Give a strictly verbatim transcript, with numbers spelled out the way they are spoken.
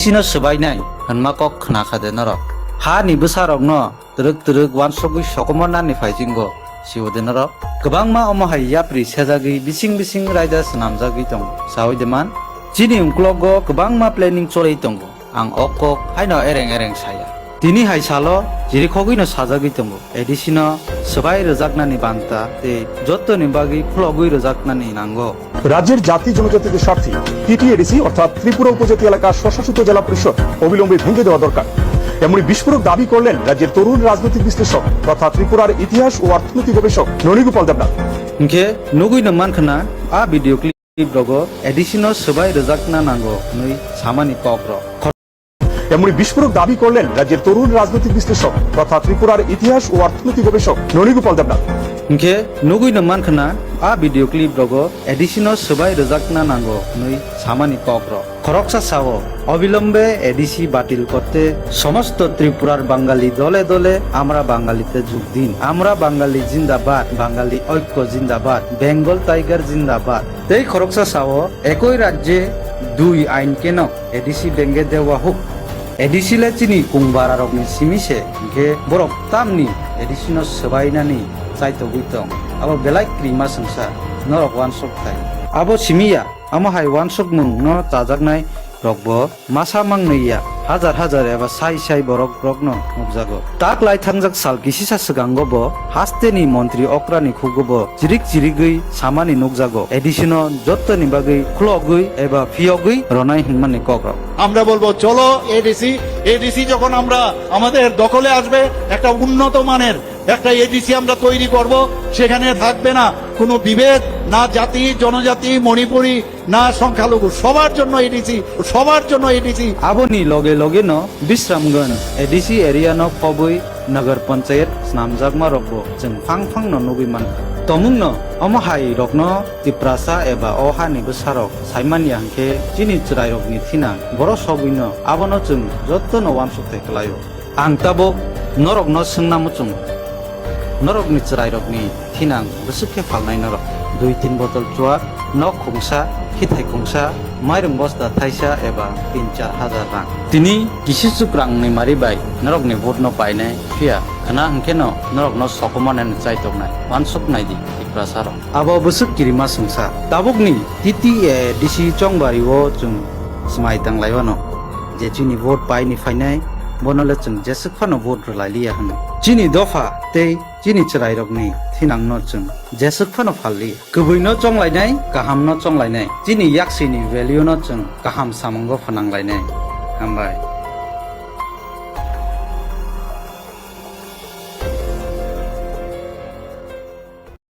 sino swbainai hwnma kok khna kha de norok? Ha ni bwsa rok no twrwk twrwk uansugwi sokomornani phaisingo sibo de norok? Kwbangma omo hai yapri sejagwi bising bising raida swnamjagwi tongo sawi de man. Chini uklogo kwbangma planning choli tongo. Ang o kok haino ereng ereng saya. Tini hai salo chirikhogwino sajagwi tongo, A D C no swbai rwjaknani banta tei jottoni bagwi khulogwi rwjaknani nango. রাজ্যের জাতি জনজাতিদের স্বার্থে টিটিএডিসি অর্থাৎ ত্রিপুরা উপজাতি এলাকা স্বশাসিত জেলা পরিষদ অবিলম্বে ভেঙে দেওয়া দরকার। এমনই বিস্ফোরক দাবি করলেন রাজ্যের তরুণ রাজনৈতিক বিশ্লেষক তথা ত্রিপুরার ইতিহাস ও অর্থনীতি গবেষক ননীগোপাল Debnath. Hinkhe nugwino mankha na a video clip rogo A D C no swbai rwjakna nango hwnwi samani kok rok. এমনই বিস্ফোরক দাবি করলেন রাজ্যের তরুণ রাজনৈতিক বিশ্লেষক তথা ত্রিপুরার ইতিহাস ও অর্থনীতি গবেষক ননীগোপাল Debnath. Hinkhe nugwino mankha na a video clip rogo A D C no swbai rwjakna nango hwnwi samani kok rok. Khoroksa sao, অবিলম্বে A D C বাতিল করতে সমস্ত ত্রিপুরার বাঙালি দলে দলে আমরা বাঙালিতে যোগ দিন। আমরা বাঙালি জিন্দাবাদ, বাঙালি ঐক্য জিন্দাবাদ, বেঙ্গল টাইগার জিন্দাবাদ। Tei khoroksa sao, একই রাজ্যে দুই আইন কেন? A D C benge dewa huk. A D C le chini kung bara rokni simi se, hinkhe borok tamni A D C no swbainani chaitogwi tong. Abo belai krima swngsa, norok uansuk thai. Abo simi ya, amo hai uansukmung no chajaknai rokbo masa mangnwi ya, hajar hajar eba sai sai borok rokno nukjago. Tak lai thangjak sal kisisa swkango bo hasteni montri okrani khugo bo chirik chirigwi samani nukjago, A D C no jottoni bagwi khulogwi eba phiyogwi ronai hwnmani kokrok. আমরা বলবো, "চলো ADC, ADC যখন আমরা আমাদের দখলে আসবে, একটা উন্নত মানের একটা এডিসি আমরা তৈরি করব, সেখানে থাকবে না কোনো বিভেদ, না জাতি, জনজাতি, মণিপুরি, না সংখ্যালঘু, সবার জন্য এডিসি, সবার জন্য ADC." Aboni loge loge no Bisramganj A D C area no phobwi Nagar Panchayat snamjakma rokbo chwng phang phang no nugwi mankha. Tomung no omo hai rokno Tiprasa eba o hani bwsarok saimanya hinkhe chini chwrairokni thinang boro sogwino abono chwng jottono uansuk thai kwlaio. Ang tabuk norokno swngna muchungo, norokni chwrairokni thinang bwswk khe phalnai norok? Dui tin botol chuak, nok khungsa, khithai khungsa, mairung bosta thaisa eba tin char hajar rang. Tini kisichuk rangni mari bai norokni vote no painai, phiya khna hwnkhe no norokno sokomornani chaitoknai, uansuk naidi Tiprasa rok. Abo bwswk kirima swngsa. Tabukni T T A D C chongbari o chwng swmai tanglaio no, je chini vote paini phainai, bono le chwng jeswk phano vote rwlai liya hwno. Chini dopha tei chini chwrairokni thinangno chwng jeswk phano phal liya. Kwbwino chonglainai, kahamno chonglainai, chini yaksini value no chwng kaham samungo phnanglainai. Hambai.